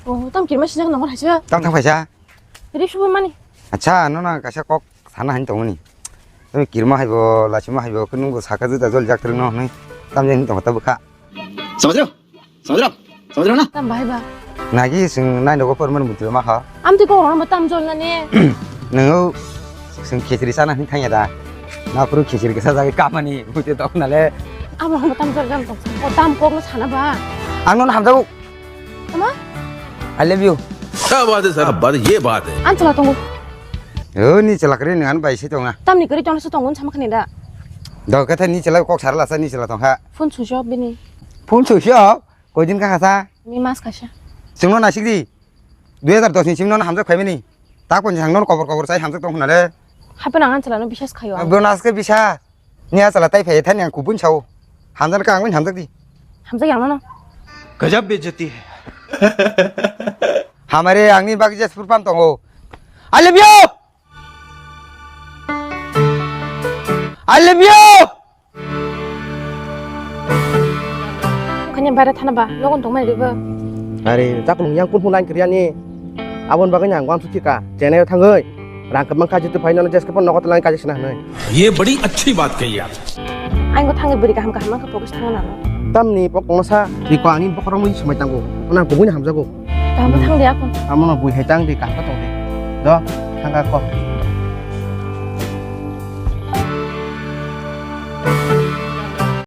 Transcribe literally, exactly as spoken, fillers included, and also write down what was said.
Oh, tam kirma sijak nangor haisa. Tam thang phaisa. Rip subu mani. Acha, no na kaisa kok sana hani tongmani. Tumi kirma haibo, lachima haibo, kunung bo saka juda jol jak treng no hwnwi. Tam jani tong ta bukha. समझ रहे हो? समझ रहे हो? समझ रहे हो ना? Tam bahai ba. Nagi sing nai nogo porman buti ma kha. Am ti ko ro tam jol na ne. Nungo sing khichri sana hini thangya da. Na puru khichri kisa jagi kamani buti dok na le. Am ro tam jol jam tong. O tam kok no sana ba. Ang no hamjago. Ama? I love you. क्या बात है सर, क्या बात है, ये बात है। An chala tongo. O ni chala kri nang an bai se tong na. Tam ni kri tong se tong un sama khani da. Dok kata ni chala kok sar la sa ni chala tong ha. Phone switch off bini. Phone switch off? Koi din ka khasa? Ni mas khasa. Sing no na sik di. Dui hajar dos ni simi no hamjak phai mani. Ta kon jang no kobor kobor sai hamjak tong hwnale. Hape nang an chala no bisas khayo. Bo nas ke bisa. Ni a chala tai phai thani ang kubun sao. Hamjak ka ang hamjak di. Hamjak yang no. गजब बेइज्जती है। Hamare ang ni bagi jas purpan tongo. I love you. I love you. Kanya bara thana ba, logon tong mai ribo. Are, tak nung yang kun hun lain kriani. Abon baganya ngwan suci ka, chenai thangoi. Rang kemang kaji tu phai nono jeske pon nogo telang kaji sina hanoi. ये बड़ी अच्छी बात कही आप। Ang go thangai buri kaham kaham ka fokus thang nang. Tamni pok masa, ni ko ani pok rong mui sumai tango. Ona kubuni hamjago. Kaham thang dia kon. Amono bui hai tang di kaham tong di. Do, thangka ko.